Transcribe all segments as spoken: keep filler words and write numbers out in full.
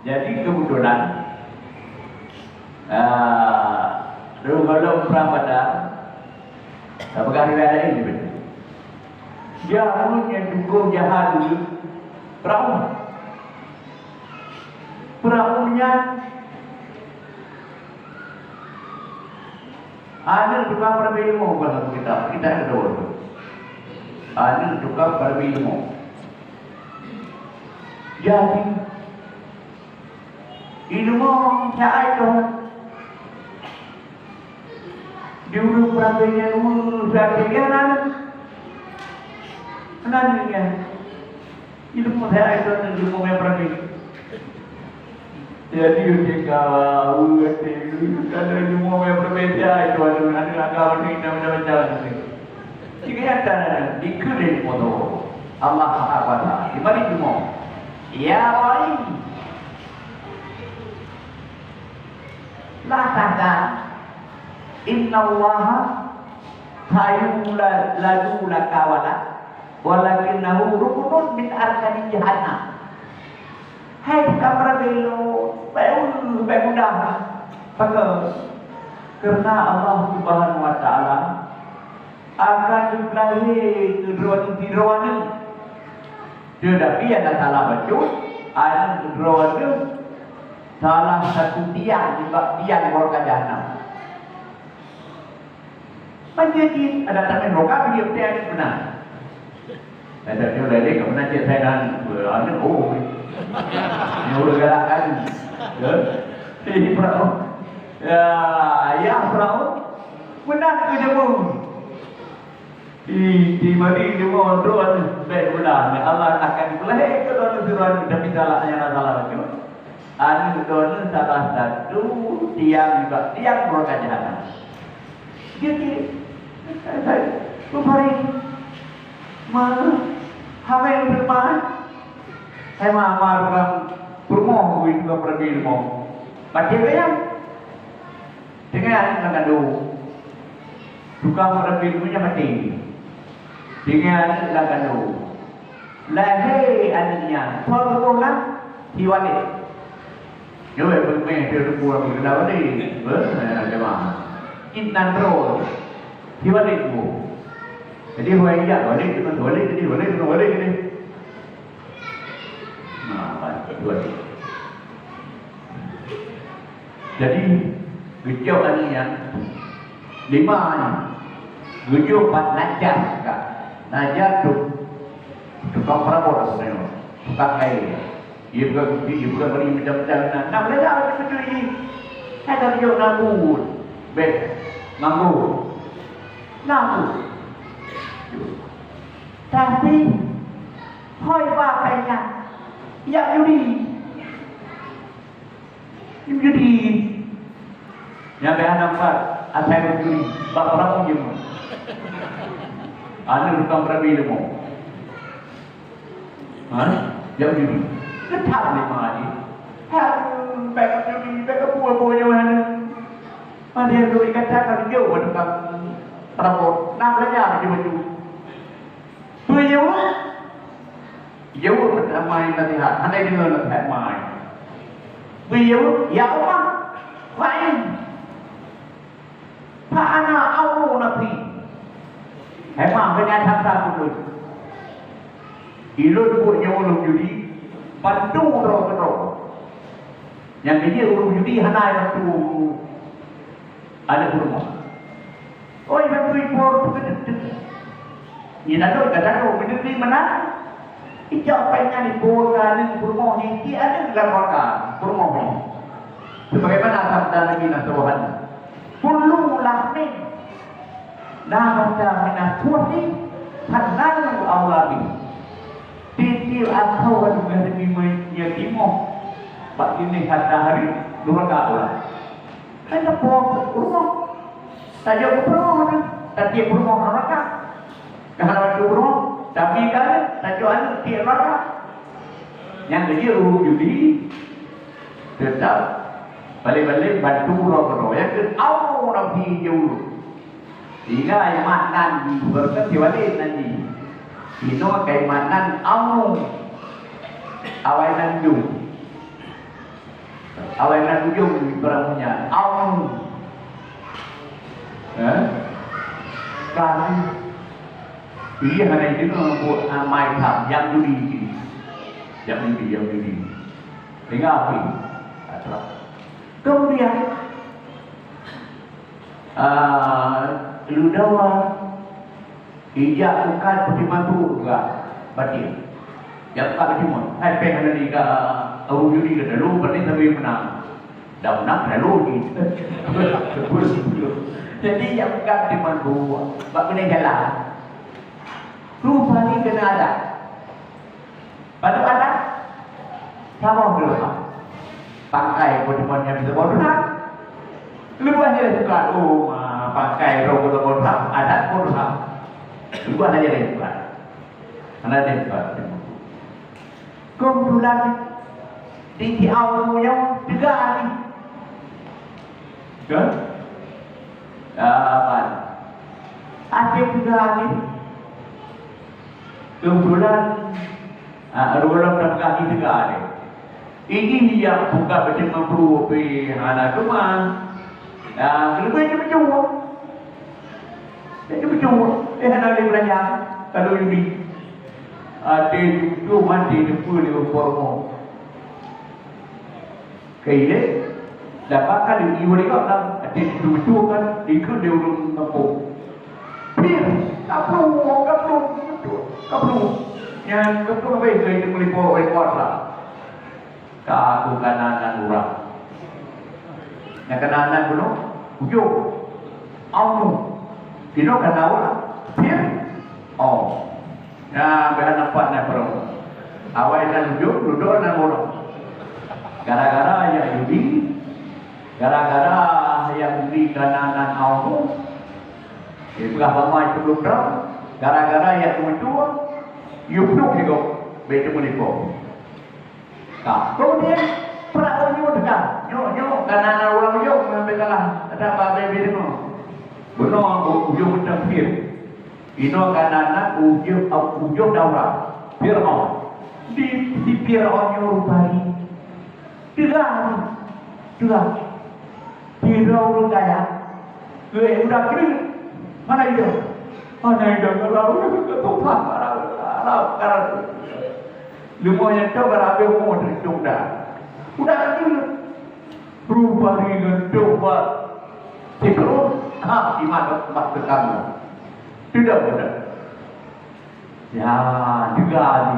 Jadi keubeutulan, ah, lheueh gohlom prang Badar, tapeugah riwayat laén dibeuet. Dia ureuëng nyang cukup jahat dulu, Firaun. Firaun nyan aneuëk tukang peureubi ilmu, bukan kitab, kitab kedua tu. Aneuëk tukang peureubi ilmu. Jadi, ilmu cai Tuhan. Di ureuëng peureubi ilmu, satu dia nan, nan dia. Ilmu saya itu ilmu yang berbeda. Jadi, uji kau, uji kalau ilmu yang berbeda itu ada, ada agama ni, macam-macam ni. Jika yang tak ada, dikir ilmu tu. Allah Maha Kuasa. Di mana ilmu? Ya Rabbi. La tahzan. Innallaha sayulaju laka wala walakinnahu ruknun min arkani jahannam. Hai tukang peureubi ilmu, bèk, bèk mudah. Pakon? Karena Allah Subhanahu wa Taala akan geupeulahé keu droeneuh sidroe aneuëk. Teutapi nyang salah bacut, aneuëk sidroe aneuëk salah satu tiang nibak tiang neuraka jahannam. Ban jeuet jih, ada tamén roh ka bri peuté aneuëk meunan. Ada nyoe lagèe ka meunan cit sai nan, aneuëk, oh. Nyoe ureuëng galak kan. Ya. Hi Firaun. Ya, ya Firaun. Meunan keu jeumu. Di, di mari jeumu droe bèk guna. Allah akan peulahé keu droe sidroe tapi salah nyang salah bacut. Aneuëk droeneuh salah satu tiang nibak tiang neuraka jahannam. Jeuet jih, peue bareng, ma, hana peue ma, hai ma, ma tukang peurumoh, ui tukang peureubi rumoh. Maté gaya. Tinggai aneuëk lam kandông. Tukang peureubi rumoh nyan maté. Tinggai aneuëk lam kandông. Lahé aneuëk nyan, soe geuboh nyan? Si Walid. Nyoe peureulèe teuh teupeu lam keunan Walid. Beuh, eh, jamaah. Intan droe. Si Walid geuboh. Jadi, Walid, Walid, Walid, jadi Walid, Walid, jadi. Nah, Walid. Jadi, geucok aneuëk nyan lima nyan. Geucok bak Najjar ka. Najjar tu tukang peurabot, tukang kain. Dia bukan, dia bukan beli macam-macam. Nah, nak belajar macam tu ni. Saya tak tunjuk nak buat. Beh, nganggur. Nganggur. Tapi, hoi bah kainya. Ya judi. Judi. Nyang bèk hana pat, asai judi. Bak peurang jeuem. Aneuëk tukang peureubi ilmu. Ha? Nyang judi. Geutap lé ma jih. Hai, bèk judi, bèk peue-peue nyoe aneuëk. Padahai judi kata ka jauh tukang peurabot. Nak belajar jih bacut. Peue jaweueb? Jaweueb peutamah nasihat, hana deungoe nasihat ma. Peue jaweueb? Ya Allah, fa ain. Fa ana aunu nafsi. Hai ma, beunyan that-that ulôn. Ulôn buet nyoe lôn judi, bantu droe keudroe. Nyang keujeuet ureuëng judi hana bantu aneuëk peurumoh. Oi, bantu ipor, peue keuneuk teuk. Nyan lôn ka tanyoe, meunyoe meunan, ijak péng nyan ipor keu aneuëk peurumoh nyan, di aneuëk lam neuraka peurumoh nyan. Sebagaimana sabda Nabi na saboh hadis, "Kullu lahmin nabata minas sulbi fannaru aula bih." Tiep-tiep asoe lam tuboh nyan timoh bak binéh hareuta hareuem, neuraka ulah. Kan teupeue peurumoh. Tajok peurumoh tu, tapi peurumoh neuraka. Ka hana bantu peurumoh, tapi kan tajok aneuëk tiep neuraka. Nyang keujeuet ureuëng judi, teutap balik-balik bantu droe keudroe. Nyang keu aunu nafsi jauh. Sehingga iman nan di beureukat siwalé nan di. Inoe keu iman nan aunu awai nan jauh. Awai na ujong di barang nyan. Aunu. Eh? Kami. Iya hana itu buat amai tam yang duli. Yang duli, yang duli. Tinggal api. Kemudian, ah, Ludawa ijak bukan pertimbangan buruk juga. Batin. Yang bukan pertimbangan. Hai peng hana ni ka, urus judi ka lalu, berarti tapi menang. Dah menang, lalu ni. Jadi, yang bukan pertimbangan buruk. Bak kena jalan. Rupanya kena ada. Padub adat, saboh dosa. Pangkai pun cuma nyang bisa boh dosa. Leubeh jih sukat, oh, ma, pangkai roh pun boh dosa, adat pun dosa. Leubeh jih sukat. Hana jih sukat. Keubeutulan di Ciau nyoe teuga jih. Kan? Ah, ban. Akhé teuga jih. Keubeutulan, ah, ureueng lam peugah di teuga deh. Ini yang buka beutôi meubru pih hana teuma. Ah, leubeh teumeujeuet. Teumeujeuet. Eh, hana lé beulanja. Kalau ini. Até tutoe mati deungon lé umpama. Keu ilée, dapat kali iwali kau lam até beutôi kan ikut dia ureueng kampung. Pir, kaplu, kaplu, kaplu. Nyang kaplu habéh keu itu meulipo oleh kuasa. Ka aku kana nan urang. Nyang kana nan gunong, ujong. Aunu. Inoe kana urang. Pir. Oh. Nah, bèk nampak na peureumeun. Awai na ujong, dudoe na ureueng. Gara-gara nyang judi, gara-gara nyang judi kana nan aunu, dipeugah bama itu belum terang, gara-gara nyang meutua, yue peuduek sigoe, bèk teumeulipo. Ka, kemudian, prak ureueng nyoe teuka. Nyoe, nyoe, kana nan ureueng ujong, ngambil salah. Ada babé biri nyoe. Bunoe ujong meuteumphir. Inoe kana nan ujong, ujong daura. Fir'aun. Di, di Fir'aun nyoe rupari. Teuga ni. Teuga. Sidroe ureueng kaya. Lé udah kiri. Mana dia? Mana dia? Kalau udah ke Tuhan, kalau, kalau, kalau. Lima yang tahu berapa umur terhitung dah. Udah kiri. Rupari ngon tobat. Sidroe, ha, iman mak tetangga. Tidak, tidak. Ya, juga ni.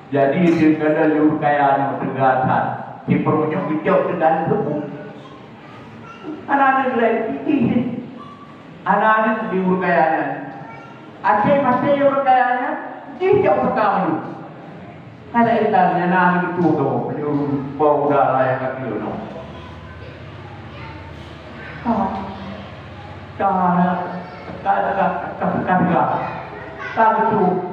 Jadi, dia kena lur kaya nyoe teuga that. Di perunyok geucok teuga teupeu. Aneuk-aneuk lé, ih, aneuk-aneuk di ureueng kaya nyan. Akhé maté ureueng kaya nyan, jih jak peuka malu. Hana itan nyan na aneuk geutueng tu, meunyoe bau udara nyang ka keunoe. Ka, ka, ka, ka, ka, ka, ka, ka, ka, ka, ka,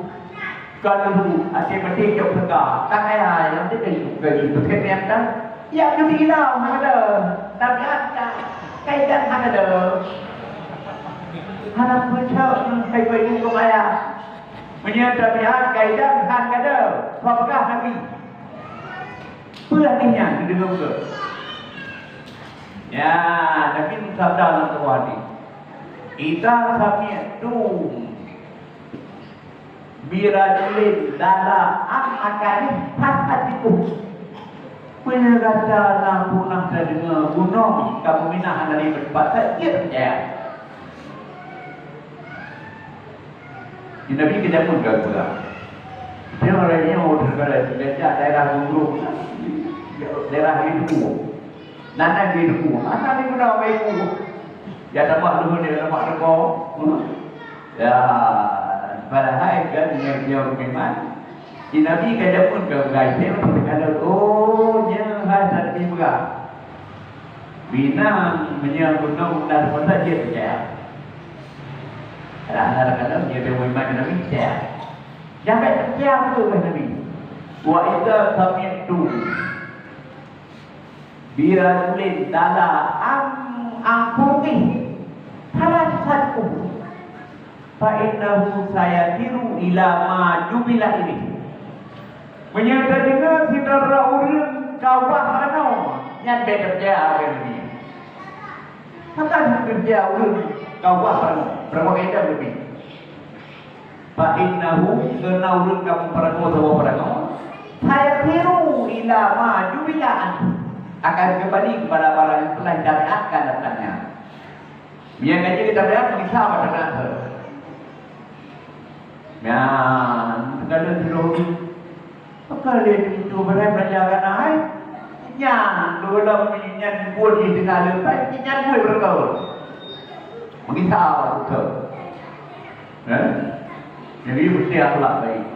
Ka lheueh até maté cok teuka, ka kaya nyang teuka, ka jipeukhém nyang ka. Yak geubina hana ada, tabiat ka, kaidan hana ada. Hana peucok hai bak ibu keu ayah. Meunyoe tabiat kaidan hana ada, peugah Nabi. Peue artinya? Neudeungoe beutôi. Ya, Nabi sabda lam sebuah hadis, "Idza sami'tum birajulin dala an makani fastadriku." Peue gata na pernah tadeungoe gunong ka meuminah hana lé meuteumpat, saja peucaya. Di Nabi keujameun ka geupeugah. Dia orang yang orang kata, daerah Gunung, daerah itu. Nana di duku. Hana di guna bak ibu. Ya tambah dulu ni, tambah dulu. Hmm. Ya, padahai kan nyang, nyang memang di Nabi ka jameun ka geupeugah, oh, nyan hai Nabi peugah. Minang meunyoe gunong dan masa dia percaya. Kadang-kadang dia memang Nabi percaya. Sampai percaya apa Nabi? Wa idza sami'tum birajulin dala am angkuki fala tusaddiquhu, fa innahu sayasiru ila ma jubila ilaih. Meunyoe tadeungoe sidroe ureueng Ka ubah peurunoe, nyan bèk teupeujeuet ureueng nyan. Pakon teupeujeuet ureueng ka ubah peurunoe, peurunoe ka idam leubeh. Fa innahu, karena ureueng ka meuparunoe saboh peurunoe, sayasiru ila ma jubila anhu, akan kembali kepada barang yang telah disyariatkan atasnya. Meunyo ka jeuet tabiat, bisa pada akhir. Nyan, segala seluruh. Maka lé pintoe beuraya beuraya gana hai. Nyan, dua lom nyan buet di tengah leupah, nyan buet beureukaun. Meugisa beureukaun. Eh? Jadi, mesti akhlak baik.